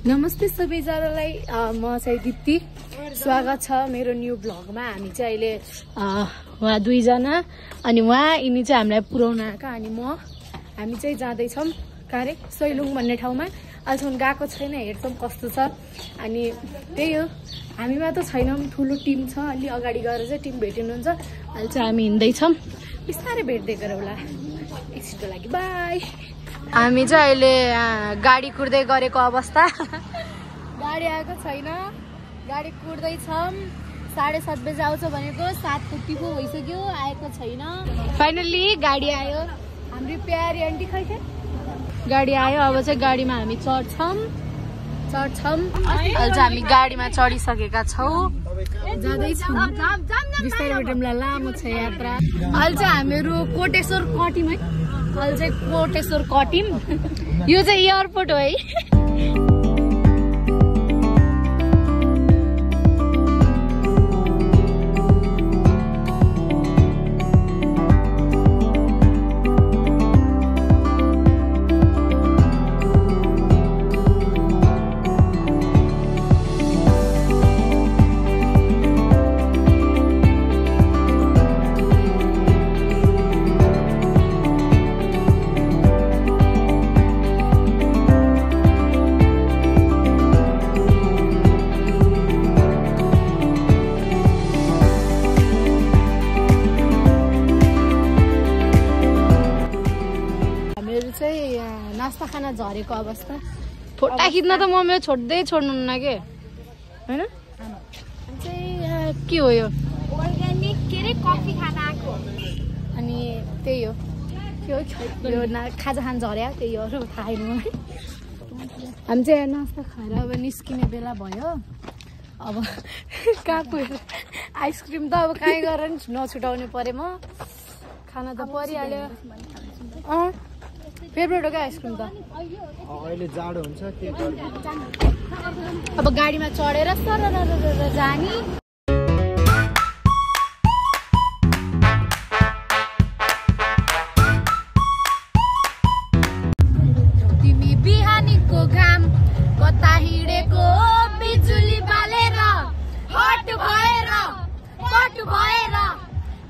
नमस्ते सबैजनालाई म चाहिँ दिप्ती स्वागत छ मेरो न्यू ब्लगमा। हामी चाहिँ अहिले उहाँ दुईजना अनि उहाँ यिनी चाहिँ हामीलाई पुर्याउन आएका अनि हामी चाहिँ जाँदैछौँ कारे सैलुङ भन्ने ठाउँमा। अहिलेसम्म गएको छैन, हेर्छौँ कस्तो छ। अनि त्यही हो, हामीमा त छैनौँ, ठुलो टिम छ। अलि अगाडि गएर चाहिँ टिम भेटिनुहुन्छ। अहिले चाहिँ हामी हिँड्दैछौँ, बिस्तारै भेट्दै गरौँला एकछिनको लागि। बाई। हामी चाहिँ अहिले गाडी कुर्दै गरेको अवस्था। गाडी आएको छैन, गाडी कुर्दैछौँ। 7:30 बजे आउँछ भनेको 7:50 पो भइसक्यो, आएको छैन। फाइनल्ली गाडी आयो। हाम्रो प्यारी आन्टी खै गाडी आयो। अब चाहिँ गाडीमा हामी चढ्छौँ। अहिले चाहिँ हामी गाडीमा चढिसकेका छौँ, जाँदैछौँ। बिस्तारै भेटौँला, लामो छ यात्रा। अहिले चाहिँ हामीहरू कोटेश्वर कटिम है। अहिले चाहिँ कोटेश्वर कटिम, यो चाहिँ एयरपोर्ट हो है। नास्ता खाना झरेको अवस्था। फोटा खिच्न त म मेरो छोड्नुहुन्न के होइन। चाहिँ के हो यो अर्ग्यानिक के अरे कफी खान आएको। अनि त्यही हो, के हो यो खाजा खान झर्या, त्यही हो, थाहा छैन मलाई। हामी चाहिँ नास्ता खाएर अब निस्किने बेला भयो। अब कहाँ पुग्यो आइसक्रिम त अब कहीँ गएर नि नछुटाउनु पऱ्यो। म खाना त परिहाल्यो। फेभरेट हो क्या आइसक्रिम त। अहिले जाडो हुन्छ के अब गाडीमा चढेर सरर जाने। तिमी बिहानीको घाम कता हिँडेको बिजुली बालेर हट भएर पट भएर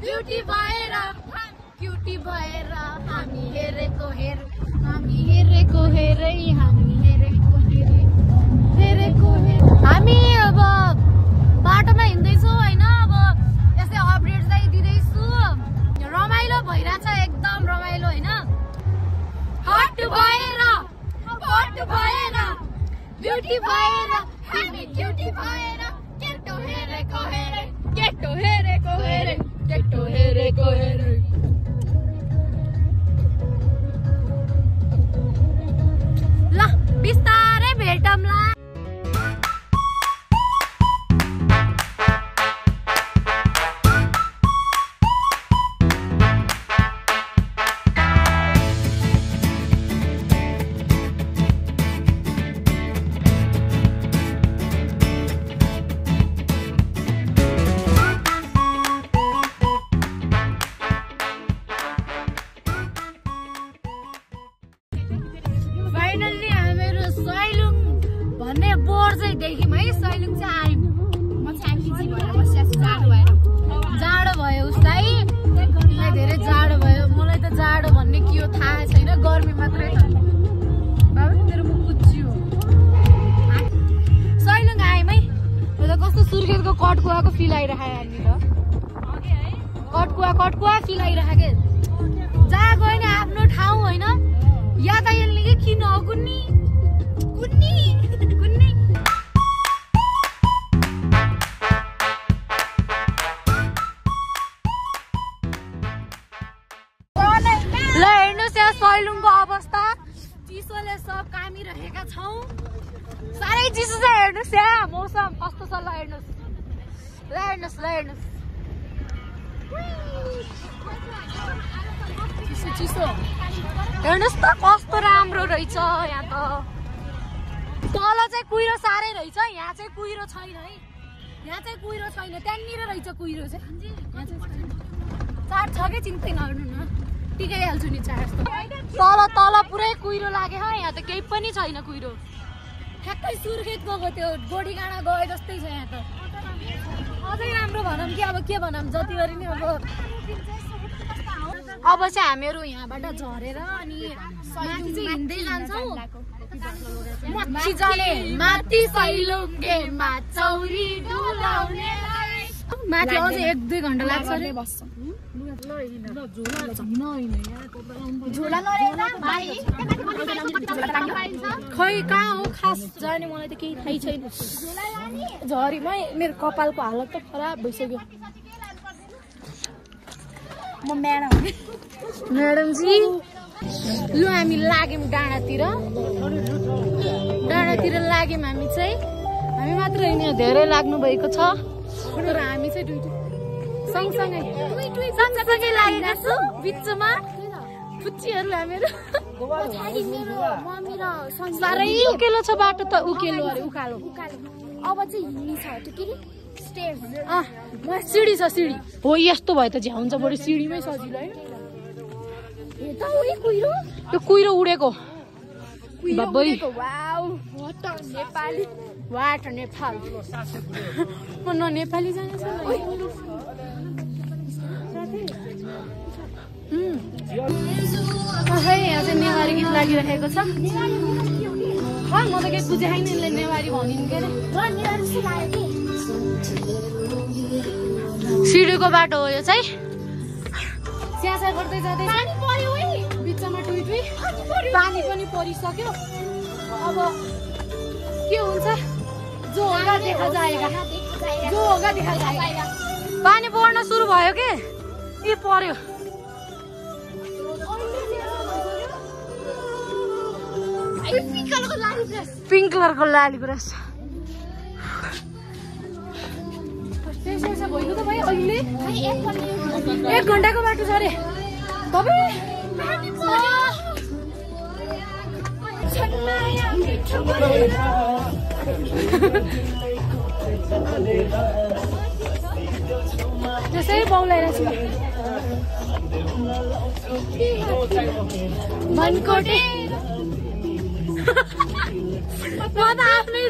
ब्युटी भएर क्युटी भएर हामी हेरेको हेरै हामी अब बाटोमा हिँड्दैछौँ होइन। अब यस्तै अपडेट चाहिँ दिँदैछु। रमाइलो भइरहेछ, एकदम रमाइलो होइन। हट भएर पट भएर ब्युटी भएर हामी क्युटी भएर केटो हेरेको हेरे केटो हेरेको हेरे केटो हेरेको हेरे। ल बिस्तारै भेटौँला। फाइनल्ली हामीहरू सैलुङ भन्ने बोर्ड चाहिँ देख्यौँ है। सैलुङ चाहिँ आयौँ। म चाहिँ आइपिजी भएर बसिरहेको छु, जाडो भयो उसलाई, धेरै जाडो भयो। मलाई त जाडो भन्ने के हो थाहा छैन, गर्मी मात्रै छ। बाबा तेरो मुख कुच्चियो। सैलुङ आयौँ है। त कस्तो सुर्खेतको कटकुवाको फिल आइरहेको हामी त। कटकुवा फिल आइरहेको। जहाँ गयो नि आफ्नो ठाउँ होइन। यातायातले के किन हो गुन्नी गुन्नी गुन्नी। ल हेर्नुहोस् यहाँ सैलुङको अवस्था। चिसोले सब कामिरहेका छौँ, साह्रै चिसो छ। हेर्नुहोस् यहाँ मौसम कस्तो छ। ल हेर्नुहोस् चिसो हेर्नुहोस् त कस्तो राम्रो रहेछ। यहाँ त तल चाहिँ कुहिरो साह्रै रहेछ, यहाँ चाहिँ कुहिरो छैन है। यहाँ चाहिँ कुहिरो छैन, त्यहाँनिर रहेछ कुहिरो चाहिँ। चार छ कि चिन्तै नगर्नु न, टिकाइहाल्छु नि चार। तल पुरै कुहिरो लाग्यो, यहाँ त केही पनि छैन कुहिरो। ठ्याक्कै सुर्खेत गएको त्यो गोडी गाडा गए जस्तै छ यहाँ त अझै राम्रो भनौँ कि अब के भनौँ जति गरी नि अब चाहिँ हामीहरू यहाँबाट झरेर अनि माथि चाहिँ हिँड्दै जान्छौँ माथि सैलुङ्गेमा चौरी डुलाउने माथि अझै 1-2 घण्टा लाग्छ अरे खै कहाँ हो खास जाने मलाई त केही थाहै छैन झरीमै मेरो कपालको हालत त खराब भइसक्यो म म्याडमजी लु हामी लाग्यौँ डाँडातिर लाग्यौँ हामी चाहिँ हामी मात्र होइन धेरै लाग्नु भएको छ तर हामी चाहिँ सँगसँगै लागेका छौँ बिचमा फुच्चीहरू हामीहरू साह्रै उकेलो छ बाटो त उकेलो अरे उकालो अब चाहिँ हिँड्ने छ त्यो के अरे सिडी छ सिडी हो यस्तो भयो त झ्याउँछ बरु सिडीमै सजिलो है यो कुहिरो उडेको वाट नेपाल म न नेपाली जानेछ यहाँ चाहिँ नेवारी गीत लागिरहेको छ म त केही बुझे छैन यसले नेवारी भनिन् के अरे सिडीको बाटो हो यो चाहिँ स्यासा गर्दै जाँदै बिचमा टुई पानी पनि परिसक्यो अब के हुन्छ जो होगा देखा जाएगा पानी पर्न सुरु भयो के के पर्यो पिङ्क कलरको लालीको रहेछ भइगयो त भयो अहिले 1 घण्टाको बाटो छ अरे त्यसै बाउलाइरहेको मनकोटे म त आफ्नै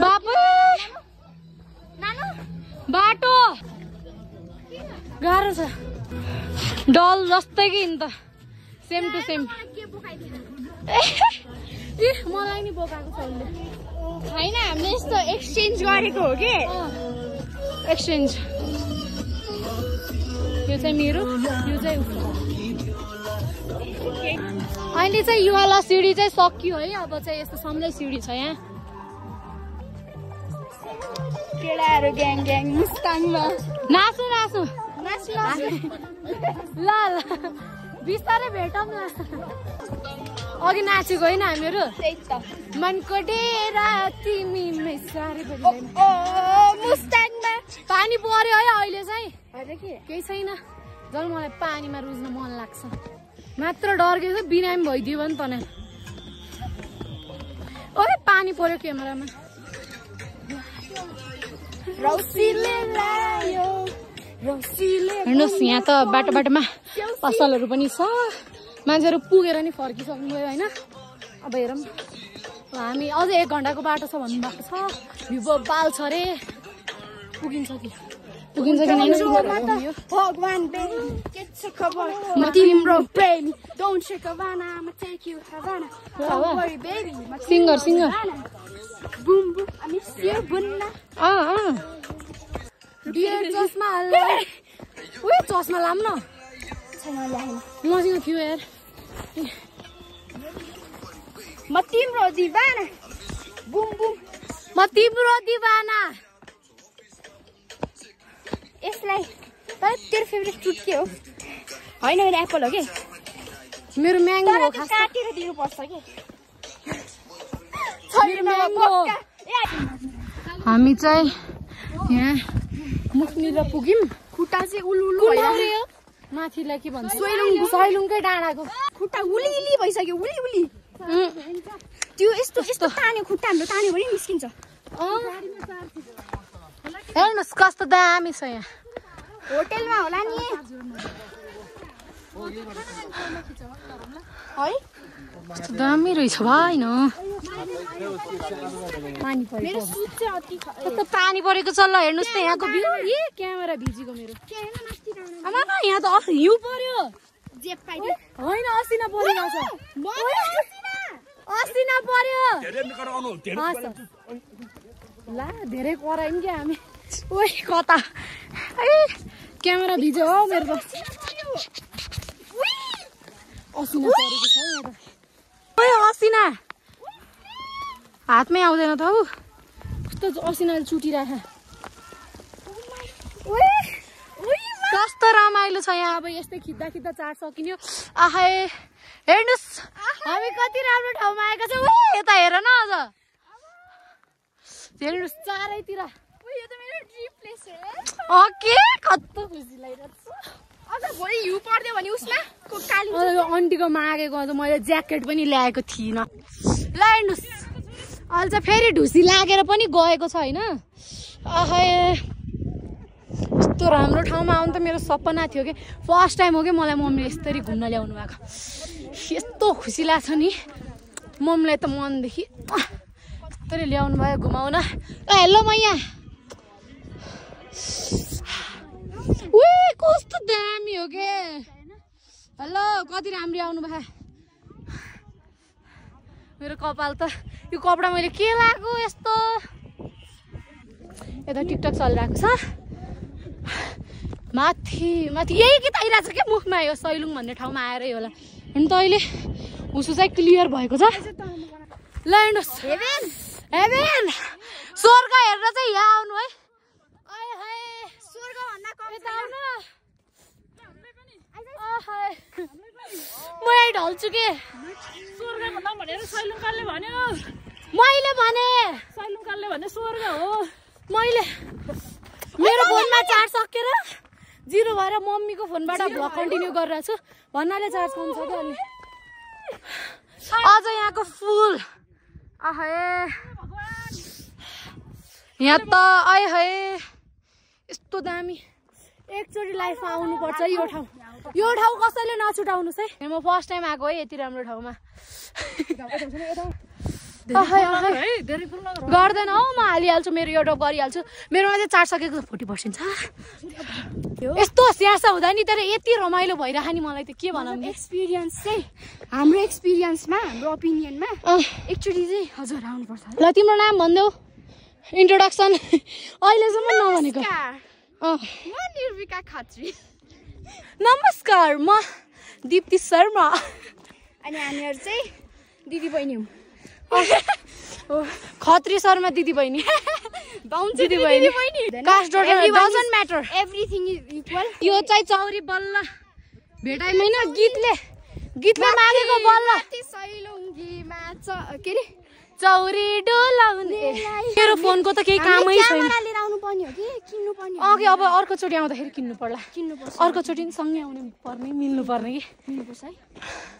बाबु बाटो गाह्रो छ डल जस्तै कि नि त सेम टु सेम मलाई नि बोकाएको छ उसले होइन हामीले यस्तो एक्सचेन्ज गरेको हो कि एक्सचेन्ज यो चाहिँ मेरो यो चाहिँ उसको अहिले चाहिँ यो वाला सिडी चाहिँ सकियो है अब चाहिँ यस्तो सम्झै सिडी छ यहाँ केटाहरू ग्याङ ग्याङ मुस्ताङमा नाचु ल बिस्तारै भेटौँ न अघि नाचेको होइन हामीहरू मनको डेरा तिमी मुस्ताङमा पानी पर्यो है अहिले चाहिँ केही छैन जब मलाई पानीमा रुज्न मन लाग्छ मात्र डर्केको छ बिरामी भइदियो भने त नै ओए पानी पर्यो क्यामेरामा हेर्नुहोस् यहाँ त बाटोमा पसलहरू पनि छ मान्छेहरू पुगेर नि फर्किसक्नु गयो होइन अब हेरौँ हामी अझै 1 घण्टाको बाटो छ भन्नुभएको छ भिभो बाल छ अरे पुगिन्छ कि भगवान के छ खबर म तिम्रो प्रेमी डोन्ट शेक हवाना म take you Havana baby singer boom boom I miss you बुन्ना डियर चस्मा उयो चस्मा लाम न मसँग थियो यार म तिम्रो दिवाना बुम बुम म तिम्रो दिवाना यसलाई तेरो फेभरेट फ्रुट के हो होइन एप्पल हो के मेरो म्याङ्गो हो खास काटेर दिनु पर्छ के हामी चाहिँ यहाँ मुखनिर पुग्यौँ खुट्टा चाहिँ उलुलु भइरहेको माथिलाई के भन्छ सैलुङकै डाँडाको खुट्टा उली भइसक्यो उली त्यो यस्तो तान्यो खुट्टा हाम्रो तान्यो भने निस्किन्छ हेर्नुहोस् कस्तो दामी छ यहाँ होटलमा होला नि है कस्तो दामी रहेछ भाइ न पानी मेरो परेको सुट चाहिँ अति कस्तो पानी परेको छ ल हेर्नुहोस् त यहाँको भ्यू ए क्यामेरा भिजेको मेरो आमा यहाँ त हिउँ पर्यो जेप पाइदियो होइन असिना परिरहेको छ असिना पर्यो हस्। ला धेरै करायौँ क्या हामी ओइ कता ए क्यामेरा भिज्यो हौ मेरो त असिना परेको छ यहाँ त ओइ असिना हातमै आउँदैन त हौ कस्तो असिनाले चुटिरहेको कस्तो रमाइलो छ यहाँ अब यस्तै खिच्दा खिच्दा चाड सकिन्यो आहा हेर्नुहोस् हामी कति राम्रो ठाउँमा आएका छौँ यता हेर न अझ हेर्नुहोस् चारैतिर यो त मेरो ड्रिम प्लेस हो के कस्तो खुसी लागिरहेको छ अझ भोलि हिउँ पर्दियो भने उसमा काली आन्टीको मागेको अन्त मैले ज्याकेट पनि ल्याएको थिइनँ ल हेर्नुहोस् अहिले चाहिँ फेरि ढुसी लागेर पनि गएको छ होइन आहा यस्तो राम्रो ठाउँमा आउनु त मेरो सपना थियो कि फर्स्ट टाइम हो कि मलाई मम्मीले यसरी घुम्न ल्याउनु भएको यस्तो खुसी लाग्छ नि मम्मीलाई त मनदेखि यसरी ल्याउनु भयो घुमाउन हेलो मैया कस्तो दामी हो के हेलो कति राम्री आउनु भयो मेरो कपाल त यो कपडा मैले के लगाएको यस्तो यता टिकटक चलिरहेको छ माथि माथि यही गीत आइरहेको छ क्या मुखमा यो सैलुङ भन्ने ठाउँमा आएरै होला अनि त अहिले उसो चाहिँ क्लियर भएको छ ल हेर्नुहोस् हेभेन स्वर्ग हेरेर चाहिँ यहाँ आउनु है म यही ढल्छु के स्वर्ग भन्दा भनेर सैलुङकालले भन्यो मैले भने सैलुङकालले भने स्वर्ग हो मैले मेरो फोनमा चार्ज सकेर जिरो भएर मम्मीको फोनबाट भ्लग कन्टिन्यू गरिरहेको छु भन्नाले चार्ज पाउँछ क्या अनि अझ यहाँको फुल आहा यहाँ त यस्तो दामी एकचोटि लाइफमा आउनुपर्छ यो ठाउँ कसैले नछुटाउनुहोस् है म फर्स्ट टाइम आएको है यति राम्रो ठाउँमा गर्दैन हौ म हालिहाल्छु मेरो एउटा गरिहाल्छु मेरोमा चाहिँ चार्ज सकेको छ 40% छ यस्तो स्यासा हुँदा नि तर यति रमाइलो भइरहेको नि मलाई त के भनौँ एक्सपिरियन्स चाहिँ हाम्रो एक्सपिरियन्समा हाम्रो ओपिनियनमा एकचोटि चाहिँ हजुर आउनुपर्छ ल तिम्रो नाम भनिदेऊ इन्ट्रोडक्सन अहिलेसम्म नभनेको म निर्विका खत्री नमस्कार म दीप्ति शर्मा अनि हामीहरू चाहिँ दिदी बहिनी हौँ खत्री शर्मा दिदी बहिनी दिदी बहिनी caste doesn't matter everything is equal यो चाहिँ चौरी बल्ल भेटाइमै न गीतले मागेको बल्ल सैलुङ्गीमा के अरे चौरी डोलाउने मेरो फोनको त केही कामै छैन लिएर आउनु पर्ने हो कि किन्नु पर्ने अघि अब अर्कोचोटि आउँदाखेरि किन्नु पर्ला अर्कोचोटि नि सँगै आउनु पर्ने मिल्नु पर्ने कि किन्नुपर्छ है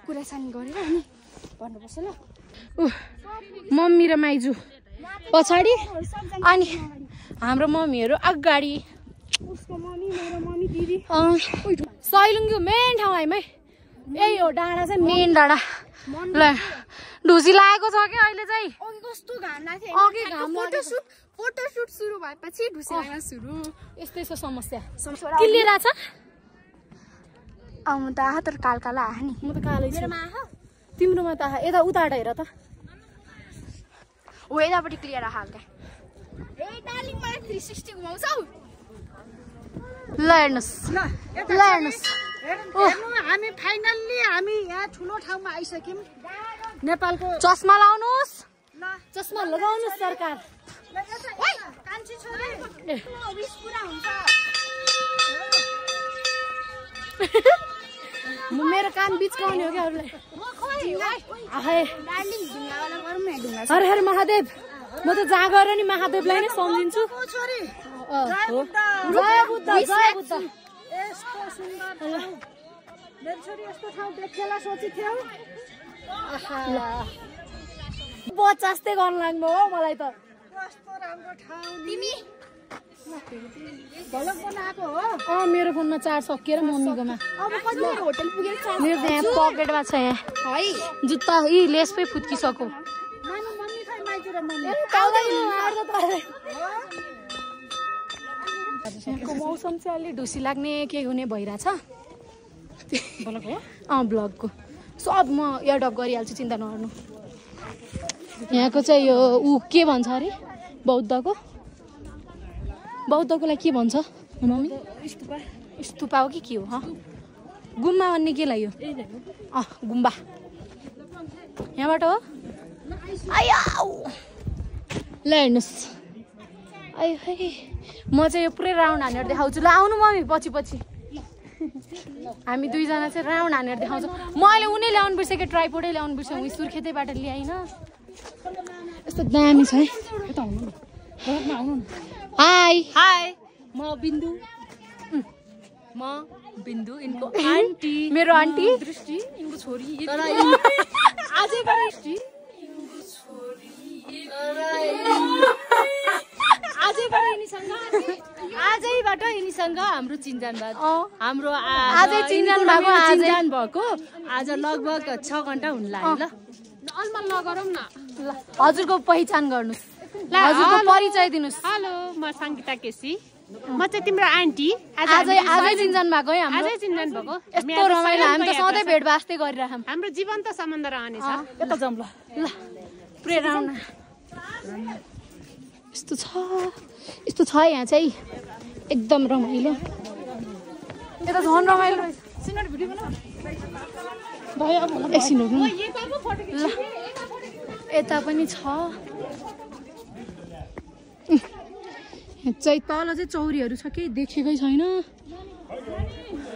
कुरासानी गरेर अनि भन्नुपर्छ ल मम्मी र माइजू पछाडि अनि हाम्रो मम्मीहरू अगाडि उसको मम्मी मेरो मम्मी दिदी सैलुङ्गी मेन ठाउँ है यही हो डाँडा चाहिँ मेन डाँडा ल ढुसी लागेको छ कि अहिले चाहिँ कस्तो घाम लाग्थ्यो अघि घाम फोटोसुट सुरु भएपछि ढुसी लाग्न सुरु यस्तै छ समस्या के लिएर आछ म त आहा तर कालकाला आहा नि म त कालै छु तिम्रोमा त आहा यता उताबाट हेर त हो यतापट्टि क्लियर आहा हल्का ए डार्लिङ मलाई 360 घुमाउँछौ ल हेर्नुहोस् हामी फाइनल्ली हामी यहाँ ठुलो ठाउँमा आइसक्यौँ नेपालको चस्मा लाउनुहोस् चस्मा लगाउनुहोस् सरकार कान्छी छोरी विश पुरा हुन्छ मेरो कान बिचकाउने हो क्या अरूलाई हर हर महादेव म त जहाँ गएर नि महादेवलाई नै सम्झिन्छु जय बुद्ध यस्तो सुन्दर ठाउँ मेरो छोरी यस्तो ठाउँ देखेला सोचेथ्यौ बच्चास्तै गर्नु लाग्नु हो मलाई त कस्तो राम्रो ठाउँ तिमी भलक बनाएको हो मेरो फोनमा चार्ज सकिएर मम्मीकोमा अब कहिले होटल पुगेर चार्ज मेरो यहाँ पकेटमा छ यहाँ है जुत्ता लेस पै फुत्किसक्यो मानु मम्मी खै माइजू र मम्मी यहाँको मौसम चाहिँ अलि ढुसी लाग्ने के हुने भइरहेछ ब्लगको सब म एयरडप गरिहाल्छु चिन्ता नगर्नु यहाँको चाहिँ यो के भन्छ अरे बौद्धकोलाई के भन्छ मम्मी स्तूपा हो कि के हो गुम्बा भन्ने के लाग्यो गुम्बा यहाँबाट हो ल हेर्नुहोस् म चाहिँ यो पुरै राउन्ड हानेर देखाउँछु ल आउनु मम्मी पछि हामी दुईजना चाहिँ राउन्ड हानेर देखाउँछु म अहिले उनी ल्याउनु बिर्सेँ ट्राइपोडै ल्याउनु बिर्सेँ उही सुर्खेतैबाट ल्याइन यस्तो दामी छ है हाई म बिन्दु इनको आन्टी मेरो आन्टी दृष्टि इनको छोरी आजैबाट यिनीसँग हाम्रो चिन्जान भएको हाम्रो आजै चिन्जान भएको आज लगभग 6 घण्टा हुन लाग्यो ल अलमा लगरौँ न ल हजुरको पहिचान गर्नुस् ल हजुरको परिचय दिनुस् हेलो म संगीता केसी म चाहिँ तिम्रो आन्टी आजै चिन्जान भएको है हाम्रो आजै चिन्जान भएको यस्तो रमाइलो हामी त सधैँ भेट बास्दै गरिरहम हाम्रो जीवन्त सम्बन्ध रहनेछ यता जाऊँ ल पुरै राउन्ड यस्तो छ यहाँ चाहिँ एकदम रमाइलो यता झन् रमाइलो एकछिन ल यता पनि छ चाहिँ तल चाहिँ चौरीहरू छ केही देखेकै छैन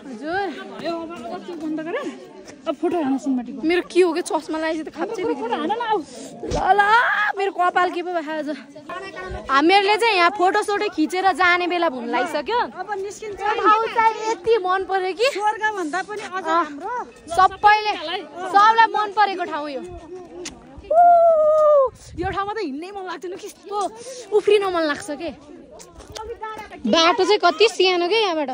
हजुर मेरो के हो कि चस्मा लागेपछि त खाप्चै ल मेरो कपाल के पो भयो आज हामीहरूले चाहिँ यहाँ फोटो सोटो खिचेर जाने बेला भुल लागिसक्यो ठाउँ चाहिँ यति मन पर्यो कि सबलाई मन परेको ठाउँ यो ठाउँमा त हिँड्नै मन लाग्दैन कि यस्तो उफ्रिन मन लाग्छ के बाटो चाहिँ कति सानो के यहाँबाट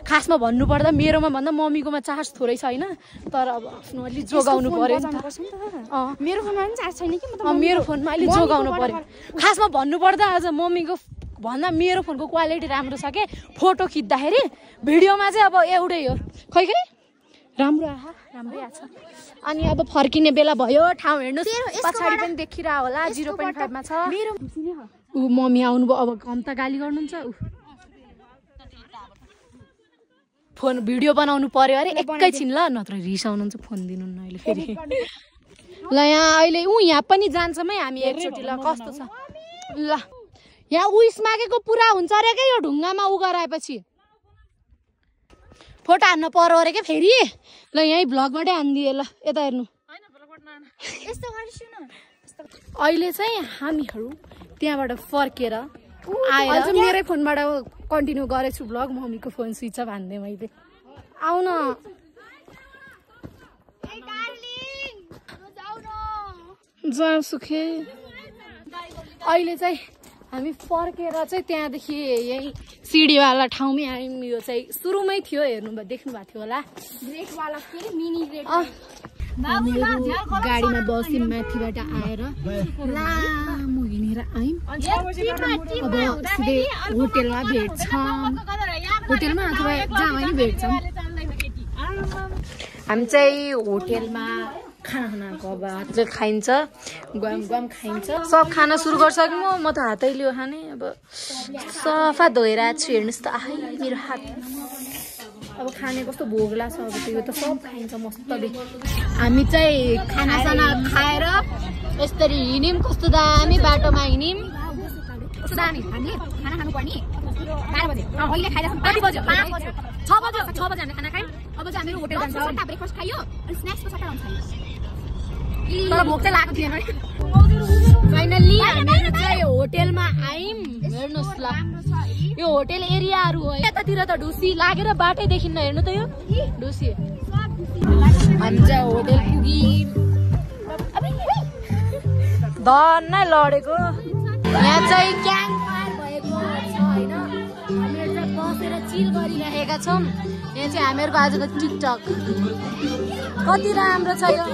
खासमा भन्नुपर्दा मेरोमा भन्दा मम्मीकोमा चार्ज थोरै छैन तर अब आफ्नो अलि जोगाउनु पर्यो नि त मेरो फोनमा पनि चार्ज छैन कि मेरो फोनमा अलि जोगाउनु पर्यो खासमा भन्नुपर्दा आज मम्मीको भन्दा मेरो फोनको क्वालिटी राम्रो छ के फोटो खिच्दाखेरि भिडियोमा चाहिँ अब एउटै हो खै राम्रै आछ अनि अब फर्किने बेला भयो ठाउँ हेर्नुहोस् पछाडि पनि देखिरह होला 0.5 मा छ ऊ मम्मी आउनुभयो अब कम त गाली गर्नुहुन्छ फोन भिडियो बनाउनु पर्यो अरे एकैछिन ल नत्र रिसाउनुहुन्छ फोन दिनु न अहिले फेरि ल यहाँ अहिले यहाँ पनि जान्छौँ है हामी एकचोटि ल कस्तो छ ल यहाँ उइस मागेको पुरा हुन्छ अरे के यो ढुङ्गामा उ गराएपछि फोटो हान्न पर्यो अरे के फेरि ल यहीँ भ्लगबाटै हानिदिए ल यता हेर्नु अहिले चाहिँ हामीहरू त्यहाँबाट फर्केर आएर मेरै फोनबाट कन्टिन्यू गरेछु भ्लग मम्मीको फोन स्विच अफ हान्दै मैले आउन जाऊ सुखे अहिले चाहिँ हामी फर्केर चाहिँ त्यहाँदेखि यही सिडीवाला ठाउँमै आयौँ यो चाहिँ सुरुमै थियो हेर्नुभयो देख्नु भएको थियो होला ब्रेकवाला मिनी ब्रेक गाडीमा बस्यौँ माथिबाट आएर लामो हिँडेर आयौँ अब सिधै होटेलमा भेट्छौँ होटेलमा अथवा जहाँ पनि भेट्छौँ हामी चाहिँ होटेलमा खाना अब हात चाहिँ खाइन्छ गुवाम खाइन्छ सब खाना सुरु गरिसक्यौँ म त हातै लियो खाने अब सफा धोएर छु हेर्नुहोस् त आफै मेरो हात अब खाने कस्तो भोग लाग्छ अब त्यो त सब खाइन्छ मस्तले हामी चाहिँ खानासाना खाएर यसरी हिँड्यौँ कस्तो दामी बाटोमा हिँड्यौँ कस्तो दामी हामीले खाना खानु पर्ने 12 बजे अहिले खाइरहेको कति बज्यो 5 बज्यो 6 बज्यो हामीले खाना खायौँ अब चाहिँ हामीहरू होटेल जान्छौँ ब्रेकफास्ट खायो अनि स्न्याक्सको सट्टा आउँछ तर भोक चाहिँ लागेको थिएन फाइनल्ली हामीहरू चाहिँ होटेलमा आयौँ हेर्नुहोस् ल यो होटेल एरियाहरू हो यतातिर त ढुसी लागेर बाटै देखिन्न हेर्नु त यो ढुसी हामी चाहिँ होटेल पुग्यौँ धन्नै लडेको यहाँ चाहिँ क्याम्प फायर भएको छ होइन हामीहरू चाहिँ बसेर चिल गरिरहेका छौँ यहाँ चाहिँ हामीहरूको आजको टिकटक कति राम्रो छ यो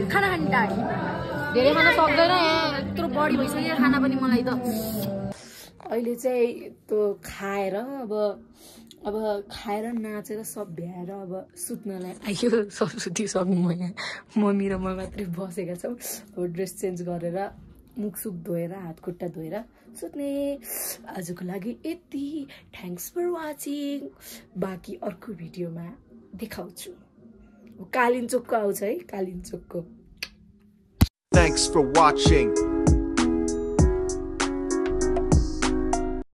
खाना खाने टाइम धेरै खान सक्दैन यहाँ यत्रो बढी भइसक्यो खाना पनि मलाई त अहिले चाहिँ त्यो खाएर अब खाएर नाचेर सब भ्याएर अब सुत्नलाई आयो सब सुतिसक्नु म यहाँ मम्मी र म मात्रै बसेका छौँ अब ड्रेस चेन्ज गरेर मुखसुख धोएर हात खुट्टा धोएर सुत्ने आजको लागि यति थ्याङ्क्स फर वाचिङ बाँकी अर्को भिडियोमा देखाउँछु कालिन्चोकको आउँछ है कालिन्चोकको Thanks for watching.